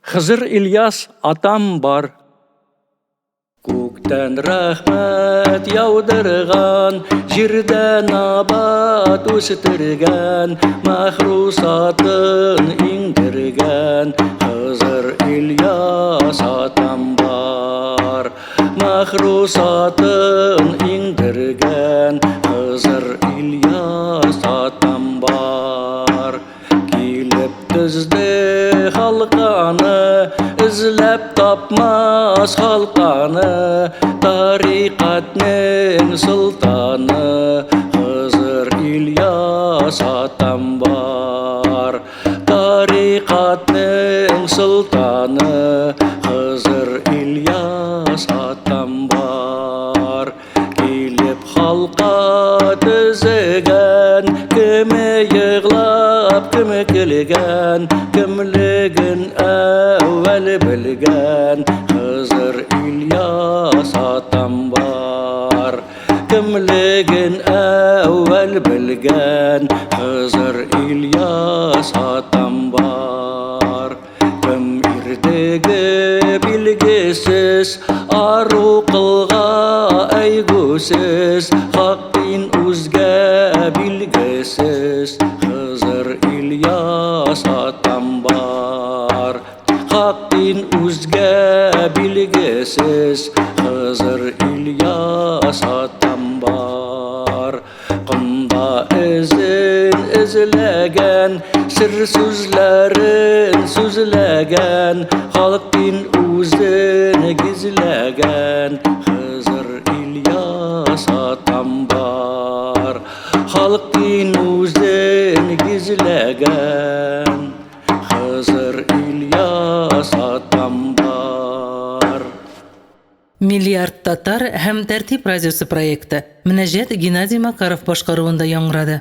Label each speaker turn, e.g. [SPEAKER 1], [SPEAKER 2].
[SPEAKER 1] Хызыр Ильяс атам бар. Күктән рәхмәт яудырган, җирдә набат үстергән, мәхрусатын иңдергән Хызыр Ильяс атам бар. Мәхрусатын иңдергән Хызыр Ильяс атам бар. Килеп төзде халканы, эзләп тапмас халканы, тарикатнең солтаны, Хызыр Ильяс атам бар. Тарикатнең солтаны, Хызыр Ильяс атам бар. Килеп халка төзегән, кеме егълап, кеме көлгән, кемлеген әүвәл белгән, Хызыр Ильяс атам бар. Кемлеген әүвәл белгән, Хызыр Ильяс атам бар. Кем ирдеге билгесез, ару кылга әйгүсез, Хак дин үзгә билгесез, Хызыр Ильяс атам бар. Хак дин үзгә билгесез, Хызыр Ильяс атам бар. Комда эзен эзләгән, сер сүзләрен сүзләгән, халык дин үзен гизләгән, Хызыр Ильяс атам бар. Халык дин үзен гизләгән, Хызыр Ильяс атам бар.
[SPEAKER 2] Миллиард татар һәм Тәртип радиосы проекты Мөнәҗәт Геннадий Макаров башкаруында яңгырады.